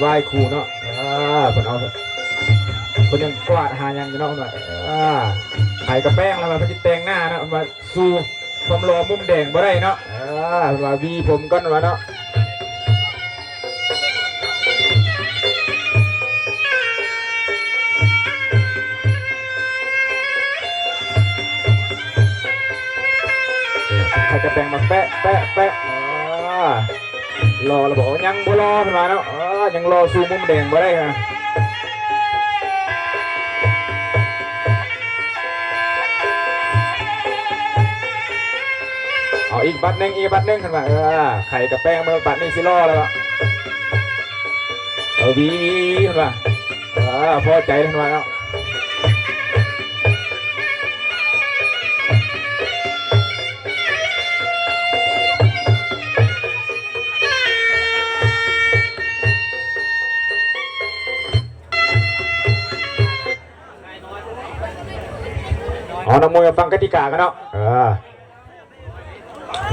ວາຍຄູ່ເນາະ ເອີ ເພິ່ນເອົາ ເພິ່ນຍັງກວາດຫາຫຍັງຢູ່ເນາະ ເພິ່ນວ່າ ເອີ ໃຜກະແປ້ງແລ້ວວ່າເພິ່ນຊິແຕ່ງໜ້າເນາະ ເພິ່ນວ່າ ສູ້ຄວາມຫຼໍ່ມຸມແດງບໍ່ໄດ້ເນາະ ເອີ ວ່າຫວີຜົມກ່ອນວ່າເນາະ ເອີ ໃຜກະແປ້ງມາແປະ ແປະ ແປະ ເອີ ຫຼໍ່ແລ້ວບໍ່ ຍັງບໍ່ຫຼໍ່ເພິ່ນວ່າເນາະ ເອີ ຍັງຫຼໍ່ສູ້ມຸມແດງບໍ່ໄດ້ຫັ້ນ ເອົາອີກບັດໜຶ່ງ ອີກບັດໜຶ່ງ ເພິ່ນວ່າ ເອີ ໃຜກະແປ້ງເບິ່ງ ບັດນີ້ຊິຫຼໍ່ແລ້ວ ເອີ ຫວີ ຫວີ ເພິ່ນວ່າ ເອີ ພໍໃຈ ເພິ່ນວ່າເນາະ. ເອົາ ນັກມວຍຟັງກະຕິກາກັນເນາະ ເອີ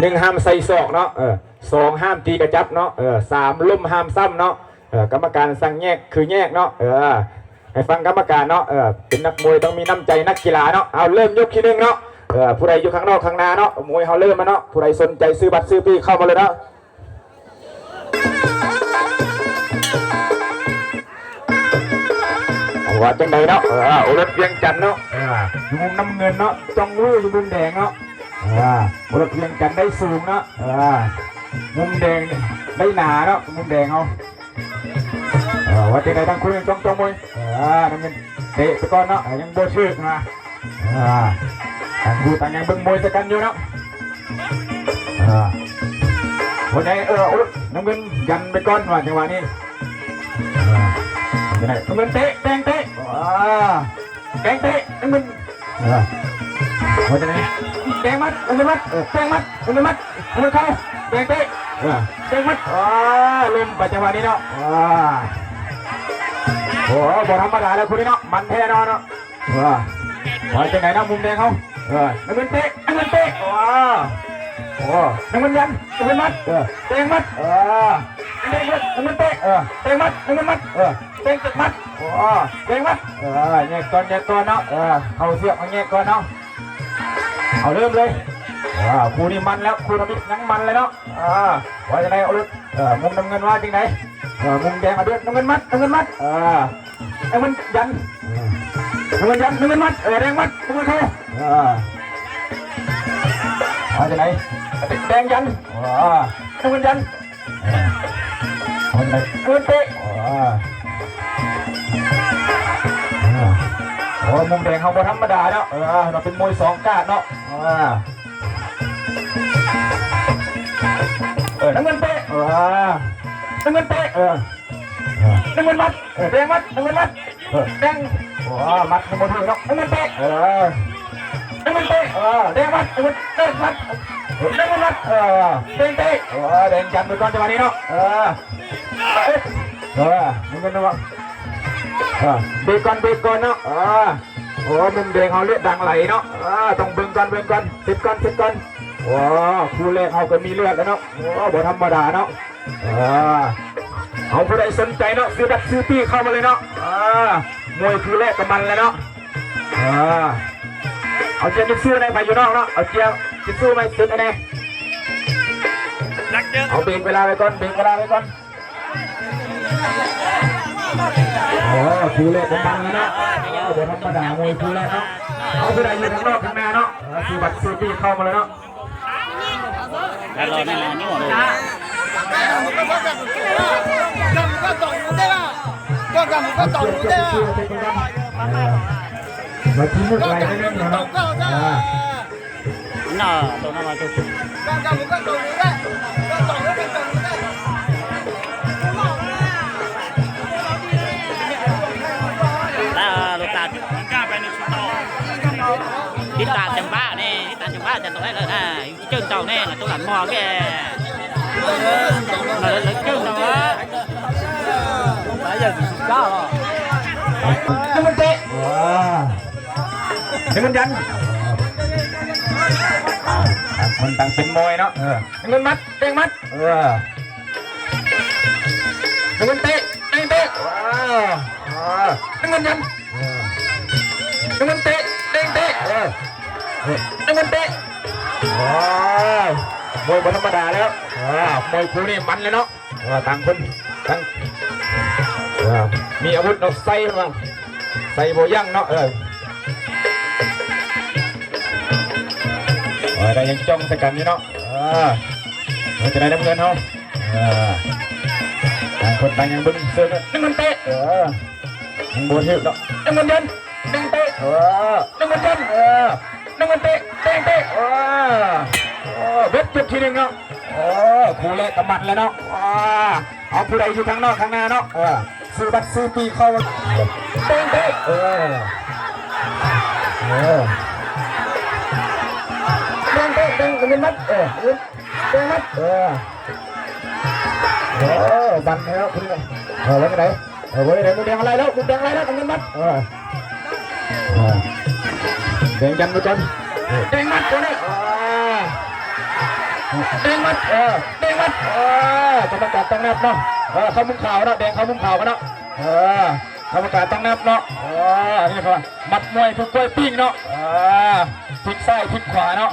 ໜຶ່ງ ຫ້າມໃສ່ສອກເນາະ ເອີ ສອງ ຫ້າມຕີກະຈັບເນາະ ເອີ ສາມ ລົ້ມຫ້າມຊ້ຳເນາະ ເອີ ກຳມະການສັ່ງແຍກຄືແຍກເນາະ ເອີ ໃຫ້ຟັງກຳມະການເນາະ ເອີ ເປັນນັກມວຍຕ້ອງມີນ້ຳໃຈນັກກິລາເນາະ ເອົາ ເລີ່ມຍົກທີໜຶ່ງເນາະ ເອີ ຜູ້ໃດຢູ່ຂ້າງນອກຂ້າງໜ້າເນາະ ມວຍເຮົາເລີ່ມແລ້ວເນາະ ຜູ້ໃດສົນໃຈຊື້ບັດຊື້ປີ້ເຂົ້າມາເລີຍເນາະ. ວ່າຈັ່ງໃດເນາະ ເອີ ໂອລົດວຽງຈັນເນາະ ເອີ ຢູ່ມຸມນ້ຳເງິນເນາະ ຈອງວື້ຢູ່ມຸມແດງເນາະ ເອີ ໂອລົດວຽງຈັນໄດ້ສູງເນາະ ເອີ ມຸມແດງໄດ້ໜາເນາະ ມຸມແດງເຮົາ ເອີ ວ່າຈັ່ງໃດທາງຄຸນຈອງ ຈອງມວຍ ເອີ ນ້ຳເງິນເຕະໄປກ່ອນເນາະ ເອີ ຍັງບໍ່ຖືກນະ ອ່າ ຕ່າງຜູ້ຕ່າງຍັງເບິ່ງມວຍໃສ່ກັນຢູ່ເນາະ ອ່າ ຫົວໃຈ ເອີ ໂອ້ ນ້ຳເງິນຢັນໄປກ່ອນວ່າຈັງຫວະນີ້ ອ່າ ນ້ຳເງິນເຕະ ແດງເຕະ ອ່າ ແດງເຕະ ນ້ຳເງິນ ອ່າ ວ່າຈັ່ງໃດ ແດງໝັດ ນ້ຳເງິນໝັດ ເອີ ແດງໝັດ ນ້ຳເງິນໝັດ ນ້ຳເງິນເຂົ້າ ແດງເຕະ ເອີ ແດງໝັດ ອ່າ ລົ້ມໄປຈັງຫວະນີ້ເນາະ ອ່າ ໂອ້ ບໍ່ທຳມະດາແລ້ວຄູ່ນີ້ເນາະ ມັນແທ້ເນາະ ເນາະ ວ່າ ວ່າຈັ່ງໃດເນາະ ມຸມແດງເຮົາ ເອີ ນ້ຳເງິນເຕະ ນ້ຳເງິນເຕະ ໂອ້ ໂອ້ ນ້ຳເງິນຢັນ ນ້ຳເງິນໝັດ ເອີ ແດງໝັດ ເອີ ແດງໝັດ ນ້ຳເງິນເຕະ ເອີ ແດງໝັດ ນ້ຳເງິນໝັດ ເອີ ແດງໝັດ ໂອ້ ແດງໝັດ ເອີ ແຍກກ່ອນ ແຍກກ່ອນເນາະ ເອີ ເຂົ້າເຊືອກມາແຍກກ່ອນເນາະ ເອົາ ເລີ່ມເລີຍ ເອີ ຄູ່ນີ້ມັນແລ້ວ ຄູ່ທຳອິດຍັງມັນເລີຍເນາະ ເອີ ວ່າຈັ່ງໃດ ເອົາ ເອີ ມຸມນ້ຳເງິນວ່າຈັ່ງໃດ ເອີ ມຸມແດງ ເອົາ ນ້ຳເງິນໝັດ ນ້ຳເງິນໝັດ ເອີ ນ້ຳເງິນຢັນ ນ້ຳເງິນຢັນ ນ້ຳເງິນໝັດ ເອີ ແດງໝັດ ນ້ຳເງິນເຂົ້າ ເອີ ວ່າຈັ່ງໃດ ແດງຢັນ ເອີ ນ້ຳເງິນຢັນ ເອີ ວ່າຈັ່ງໃດ ນ້ຳເງິນເຕະ ເອີ ເອີ ໂອ້ ມຸມແດງເຮົາບໍ່ທຳມະດາເນາະ ເອີ ເຮົາເປັນມວຍສອງກາດເນາະ ເອີ ເອີ ນ້ຳເງິນເຕະ ເອີ ນ້ຳເງິນເຕະ ເອີ ນ້ຳເງິນໝັດ ເອີ ແດງໝັດ ນ້ຳເງິນໝັດ ເອີ ແດງ ໂອ້ ໝັດຍັງບໍ່ຖືກເນາະ ນ້ຳເງິນເຕະ ເອີ ນ້ຳເງິນເຕະ ເອີ ແດງໝັດ ນ້ຳເງິນເຕະ ໝັດ ນ້ຳເງິນໝັດ ເອີ ແດງເຕະ ເອີ ແດງຈັນໄປກ່ອນຈັງຫວະນີ້ເນາະ ເອີ ເອີ ນ້ຳເງິນເນາະ ເອີ ເບຣກກ່ອນ ເບຣກກ່ອນເນາະ ເອີ ໂອ້ ມຸມແດງເຮົາເລືອດດັງໄຫຼເນາະ ເອີ ຕ້ອງເບິ່ງກ່ອນ ເບິ່ງກ່ອນ ເສັບກ່ອນ ເສັບກ່ອນ ໂອ້ ຄູ່ແລກເຮົາກໍມີເລືອດແລ້ວເນາະ ໂອ້ ບໍ່ທຳມະດາເນາະ ເອີ ເອົາ ຜູ້ໃດສົນໃຈເນາະ ຊື້ບັດຊື້ປີ້ເຂົ້າມາເລີຍເນາະ ເອີ ມວຍຄູ່ແລກກໍມັນແລ້ວເນາະ ເອີ ເອົາເຈຍທິດຊູ້ແດ່ ໃຜຢູ່ນອກເນາະ ເອົາເຈຍທິດຊູ້ມາເຊັດໃຫ້ແດ່ ເອົາ ເບຣກເວລາໄວ້ກ່ອນ ເບຣກເວລາໄວ້ກ່ອນ ເອີ ຄູ່ແລກກໍມັນແລ້ວເນາະ ເອີ ບໍ່ທຳມະດາ ມວຍຄູ່ແລກເນາະ ເອົາ ຜູ້ໃດຢູ່ທາງນອກທາງໜ້າເນາະ ເອີ ຊື້ບັດຊື້ປີ້ເຂົ້າມາເລີຍເນາະ ຕິດຕາມຈັງຫວະນີ້ ຕິດຕາມຈັງຫວະຈັນໂຕໄດ້ເລີຍນະ ເຈີເຈົ້າແນ່ລະ ໂຕຫຼັງມອງແກ່ ເອີ ເຈີເຈົ້າ ໜຶ່ງມັນເຕະ ໜຶ່ງມັນຢັນ ຕ່າງຄົນຕ່າງເປັນມວຍເນາະ ເອີ ໜຶ່ງມັນໝັດ ແດງໝັດ ເອີ ໜຶ່ງມັນເຕະ ເອີ ເອີ ນ້ຳເງິນຢັນ ເອີ ນ້ຳເງິນເຕະ ແດງເຕະ ເອີ ເອີ ນ້ຳເງິນເຕະ ວ້າວ ມວຍບໍ່ທຳມະດາແລ້ວ ເອີ ມວຍຄູ່ນີ້ມັນແລ້ວເນາະ ເອີ ຕ່າງຄົນຕ່າງ ເອີ ມີອາວຸດເນາະ ໃສ່ເນາະ ໃສ່ບໍ່ຢັ້ງເນາະ ເອີ ເອີ ໄດ້ຍັງຈ້ອງໃສ່ກັນຢູ່ເນາະ ເອີ ເອີ ຈະໄດ້ນ້ຳເງິນເຮົາ ເອີ ຕ່າງຄົນຕ່າງຍັງເບິ່ງເຊີນ ນ້ຳເງິນເຕະ ເອີ ຍັງບໍ່ຖືກເນາະ ນ້ຳເງິນຢັນ ແດງເຕະ ເອີ ນ້ຳເງິນຢັນ ເອີ ນ້ຳເງິນເຕະ ແດງເຕະ ເອີ ໂອ້ ເບິດຈຸດທີໜຶ່ງເນາະ ເອີ ຄູ່ແລກກະມັນແລ້ວເນາະ ເອົາ ຜູ້ໃດຢູ່ທາງນອກທາງໜ້າເນາະ ເອີ ຊື້ບັດຊື້ປີ້ເຂົ້າ ແດງເຕະ ເອີ ເອີ ແດງເຕະ ແດງ ນ້ຳເງິນມັດ ເອີ ແດງມັດ ເອີ ເອີ ບັນໃຫ້ເນາະ ເອີ ວ່າຈັ່ງໃດ ເອີ ບໍ່ໄດ້ ມຸມແດງອາໄລແລ້ວ ມຸມແດງອາໄລແລ້ວ ນ້ຳເງິນມັດ ເອີ ເອີ ແດງຢັນໄວ້ກ່ອນ ເອີ ແດງມັດຕົວນີ້ ເອີ ແດງມັດ ເອີ ແດງມັດ ເອີ ກຳມະການຕ້ອງນັບເນາະ ເອີ ເຂົ້າມຸມຂາວເນາະ ແດງເຂົ້າມຸມຂາວກັນເນາະ ເອີ ກຳມະການຕ້ອງນັບເນາະ ເອີ ນີ້ເຂົາວ່າມັດມວຍຄືກ້ວຍປີ້ງເນາະ ເອີ ທິດຊ້າຍທິດຂວາເນາະ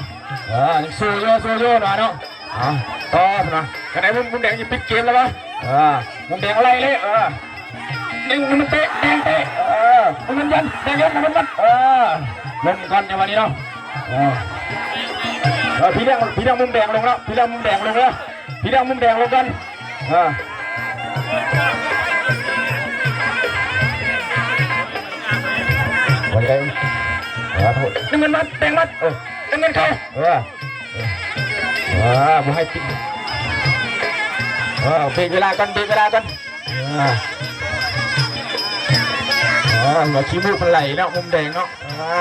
ເອີ ຍັງສູ້ຢູ່ ສູ້ຢູ່ນະເນາະ ເອົາ ຕໍ່ເນາະ ກະໄດ້ມຸມ ມຸມແດງຈະປິດເກມແລ້ວວະ ເອີ ມຸມແດງໄລ່ເລີຍ ເອີ ແດງ ນ້ຳເງິນເຕະ ແດງເຕະ ເອີ ນ້ຳເງິນຢັນ ແດງຢັນ ນ້ຳເງິນມັດ ເອີ ລົງກ່ອນຈັງຫວະນີ້ເນາະ ເອີ ເອີ ພີ່ລ້ຽງ ພີ່ລ້ຽງມຸມແດງລົງເນາະ ພີ່ລ້ຽງມຸມແດງລົງເດີ ພີ່ລ້ຽງມຸມແດງລົງກ່ອນ ເອີ ວ່າໄດ້ ເອີ ໂທດ ນ້ຳເງິນມັດ ແດງມັດ ເອີ ນ້ຳເງິນເຂົ້າ ເອີ ເອີ ບໍ່ໃຫ້ຕິດ ເອີ ເບຣກເວລາກ່ອນ ເບຣກເວລາກ່ອນ ເອີ ເອີ ຫົວຂີ້ມູກມັນໄຫຼເນາະ ມຸມແດງເນາະ ເອີ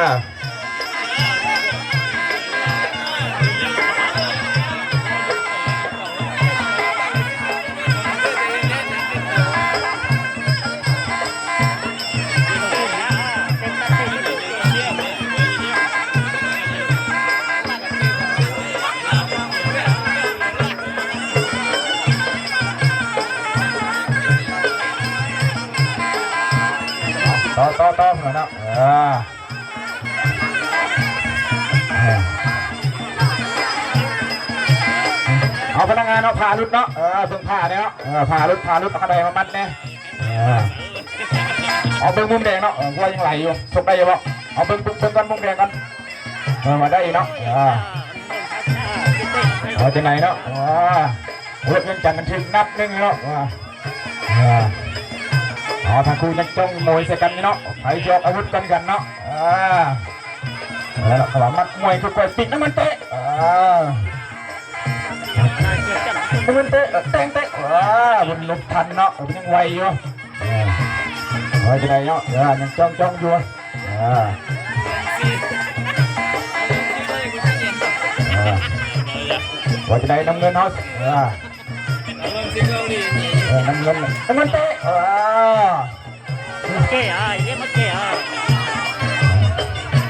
ຕໍ່ ຕໍ່ ຕໍ່ ເນາະ ເອີ ເອົາພະນັກງານເນາະ ຜ້າຫຼຸດເນາະ ເອີ ເບິ່ງຜ້າແດ່ເນາະ ເອີ ຜ້າຫຼຸດ ຜ້າຫຼຸດ ເອົາໄດ້ມາມັດແດ່ ເອີ ເອົາເບິ່ງມຸມແດງເນາະ ເອີ ຫົວຍັງໄຫຼຢູ່ ຊົກໄດ້ຢູ່ບໍ່ ເອົາເບິ່ງ ເບິ່ງກ່ອນ ມຸມແດງກ່ອນ ເອີ ວ່າໄດ້ເນາະ ເອີ ວ່າຈັ່ງໃດເນາະ ເອີ ເວຍງຈັນມັນຖືກນັບໜຶ່ງເນາະ ເອີ ເອີ ເອົາ ທັງຄູ່ຍັງຈ້ອງມວຍໃສ່ກັນຢູ່ເນາະ ໃຜຊິອອກອາວຸດກ່ອນກັນເນາະ ເອີ ເອີ ເຂົາວ່າມັດມວຍຄືກ້ວຍປີ້ງ ນ້ຳເງິນເຕະ ເອີ ນ້ຳເງິນເຕະ ເອີ ແດງເຕະ ເອີ ມັນຫຼົບທັນເນາະ ເອີ ມັນຍັງໄວຢູ່ ເອີ ວ່າຈັ່ງໃດເນາະ ເອີ ຍັງຈ້ອງໆຢູ່ ເອີ ເອີ ວ່າຈັ່ງໃດ ນ້ຳເງິນເຮົາ ເອີ ເອີ ນ້ຳເງິນ ນ້ຳເງິນເຕະ ເອີ ມັນເຕະ ເອີ ມັນເຕະ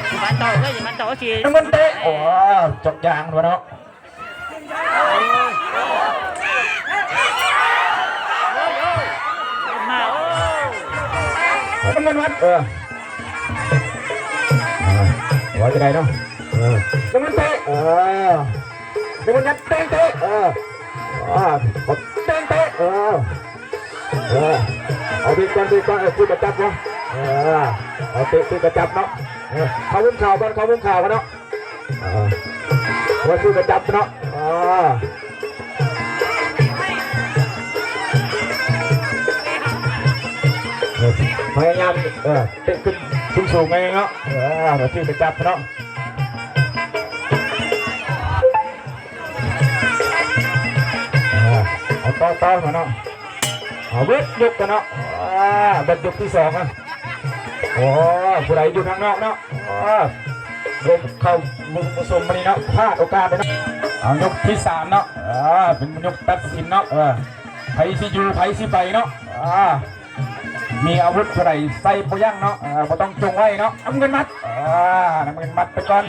ຊິມັນຕໍ່ເລີຍ ຊິມັນຕໍ່ຊິ ນ້ຳເງິນເຕະ ໂອ້ ຈົກຢາງໂດນເນາະ ມາ ໂອ້ ນ້ຳເງິນມັດ ເອີ ເອີ ວ່າຈັ່ງໃດເນາະ ເອີ ນ້ຳເງິນເຕະ ເອີ ນ້ຳເງິນຍັດ ແດງເຕະ ເອີ ເອີ ແດງເຕະ ເອີ ເອີ ເອົາເບຣກກ່ອນ ເບຣກກ່ອນ ເອີ ຖືກກະຈັບເນາະ ເອີ ເອົາເຕະ ຖືກກະຈັບເນາະ ເອີ ເຂົ້າມຸມຂາວກ່ອນ ເຂົ້າມຸມຂາວກ່ອນເນາະ ເອີ ວ່າຖືກກະຈັບເນາະ ເອີ ເອີ ພະຍາຍາມ ເອີ ເຕະຂຶ້ນສູງໆໄງເນາະ ເອີ ວ່າຖືກກະຈັບເນາະ ເອີ ເອົາຕໍ່ ຕໍ່ມາເນາະ ເອົາເບິດຍົກກັນເນາະ ເອີ ເບິດຍົກທີສອງອະ ໂອ້ ຜູ້ໃດຢູ່ທາງນອກເນາະ ເອີ ລົມເຂົ້າ ວງຜູ້ຊົມມານີ້ເນາະ ພາດໂອກາດໄປເນາະ ເອົາຍົກທີສາມເນາະ ເອີ ເປັນຍົກຕັດສິນເນາະ ເອີ ໃຜຊິຢູ່ ໃຜຊິໄປເນາະ ເອີ ມີອາວຸດຜູ້ໃດໃສ່ບໍ່ຢັ້ງເນາະ ເອີ ບໍ່ຕ້ອງຈົງໄວ້ເນາະ ນ້ຳເງິນມັດ ເອີ ນ້ຳເງິນມັດໄປກ່ອນ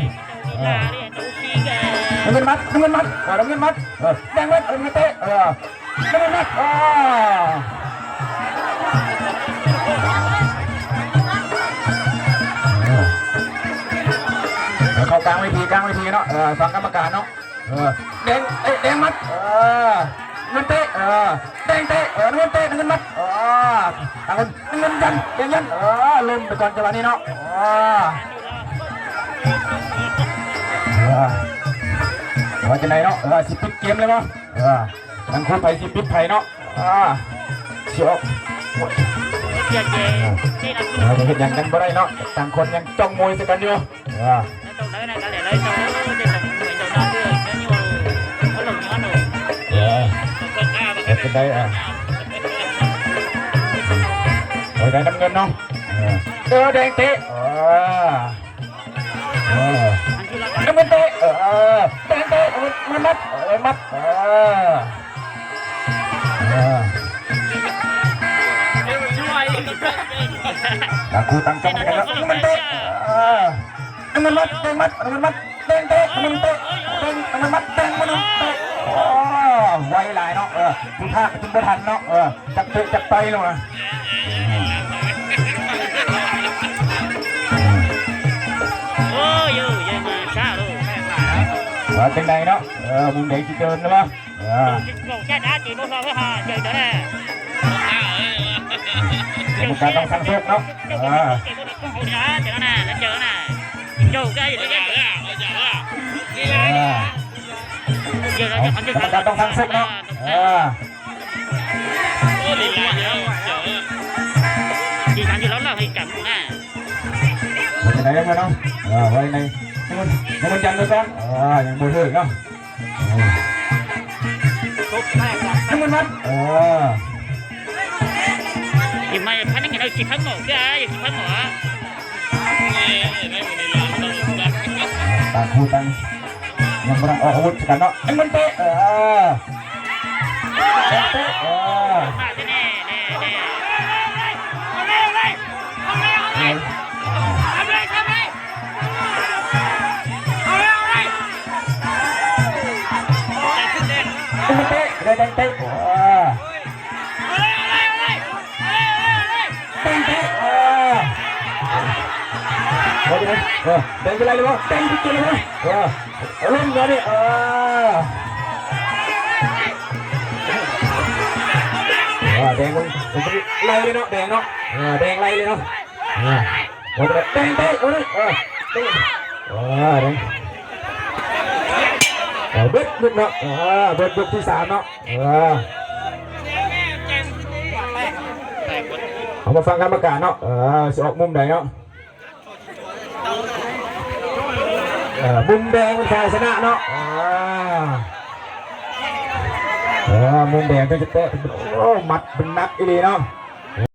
ເອີ ນ້ຳເງິນມັດ ນ້ຳເງິນມັດ ເອີ ນ້ຳເງິນມັດ ເອີ ແດງມັດ ເອີ ນ້ຳເງິນເຕະ ເອີ ນ້ຳເງິນມັດ ເອີ ກາງເວທີ ກາງເວທີເນາະ ເອີ ຟັງກຳມະການເນາະ ເອີ ແດງ ເຕະ ແດງໝັດ ເອີ ນ້ຳເງິນເຕະ ເອີ ແດງເຕະ ເອີ ນ້ຳເງິນເຕະ ນ້ຳເງິນໝັດ ເອີ ນ້ຳເງິນ ນ້ຳເງິນຢັນ ແດງຢັນ ເອີ ລົ້ມໄປກ່ອນຈັງຫວະນີ້ເນາະ ເອີ ເອີ ວ່າຈັ່ງໃດເນາະ ເອີ ຊິປິດເກມເລີຍບໍ່ ເອີ ທັງຄູ່ໃຜຊິປິດໃຜເນາະ ອ່າ ຊິອອກ ເຮັດຫຍັງກັນບໍ່ໄດ້ເນາະ ຕ່າງຄົນຍັງຈ້ອງໂມຍໃສ່ກັນຢູ່ ອ່າ ເອີ ເປັນໄດ ອ່າ ໂອ້ຍ ໄດ້ນ້ຳເງິນເນາະ ເອີ ເອີ ແດງເຕະ ເອີ ເອີ ນ້ຳເງິນເຕະ ເອີ ແດງເຕະ ນ້ຳເງິນໝັດ ເອີ ໝັດ ເອີ ເອີ ຕ່າງຄູ່ຕ່າງຈ້ອງໃສ່ກັນເນາະ ນ້ຳເງິນເຕະ ເອີ ນ້ຳເງິນໝັດ ແດງໝັດ ນ້ຳເງິນໝັດ ແດງເຕະ ນ້ຳເງິນເຕະ ແດງ ນ້ຳເງິນໝັດ ແດງ ນ້ຳເງິນເຕະ ໂອ້ ໄວຫຼາຍເນາະ ເອີ ຜູ້ພາກກໍຈົນບໍ່ທັນເນາະ ເອີ ຈັກເຕະຈັກຕ່ອຍລົງນະ ໂອ້ຍ ເອີ ຢ່າມາຊ້າໂລດ ວ່າຈັ່ງໃດເນາະ ເອີ ມຸມແດງຊິເດີນຫຼືບໍ່ ເອີ ກຳມະການຕ້ອງສັ່ງໂຊກເນາະ ເອີ ກຳມະການຕ້ອງສັ່ງໂຊກເນາະ ເອີ ເຈີນະ ເຈີນະ ເຈີນະ ເອີ ກຳມະການຕ້ອງສັ່ງໂຊກເນາະ ເອີ ດີກັນຢູ່ແລ້ວເນາະ ດີກັນນະ ວ່າຈັ່ງໃດເນາະ ເອີ ວ່າຈັ່ງໃດ ຍັງບໍ່ຈັນໄປກ່ອນ ເອີ ຍັງບໍ່ເຖິງເນາະ ນ້ຳເງິນໝັດ ເອີ ກິນມາພັນໜຶ່ງ ກິນເອົາສິບພັນໝໍ້ ເອີ ສິບພັນໝໍ້ ຕ່າງຄູ່ຕ່າງ ຍັງບໍ່ທັນອອກອາວຸດໃສ່ກັນເນາະ ແດງມັນເຕະ ເອີ ແດງເຕະ ເອີ ແດງມັນເຕະ ແດງເຕະ ເອີ ແດງເຕະ ເອີ ເອີ ແດງໄປໄດ້ຫຼືບໍ່ ແດງໄປເກີນແລ້ວບໍ່ ເອີ ເອີ ລົງແລ້ວນີ້ ເອີ ເອີ ແດງມັນໄລ່ເລີຍເນາະ ແດງເນາະ ເອີ ແດງໄລ່ເລີຍເນາະ ເອີ ແດງເຕະ ເອີ ເອີ ເອີ ເອີ ເບິດ ເບິດເນາະ ເອີ ເບິດຍົກທີສາມເນາະ ເອີ ເຮົາມາຟັງກຳມະການເນາະ ເອີ ຊິອອກມຸມໃດເນາະ ເອີ ມຸມແດງເປັນຝ່າຍຊະນະເນາະ ເອີ ເອີ ມຸມແດງເປັນຈະແຕະ ໂອ້ ໝັດເປັນໜັກອີ່ຫຼີເນາະ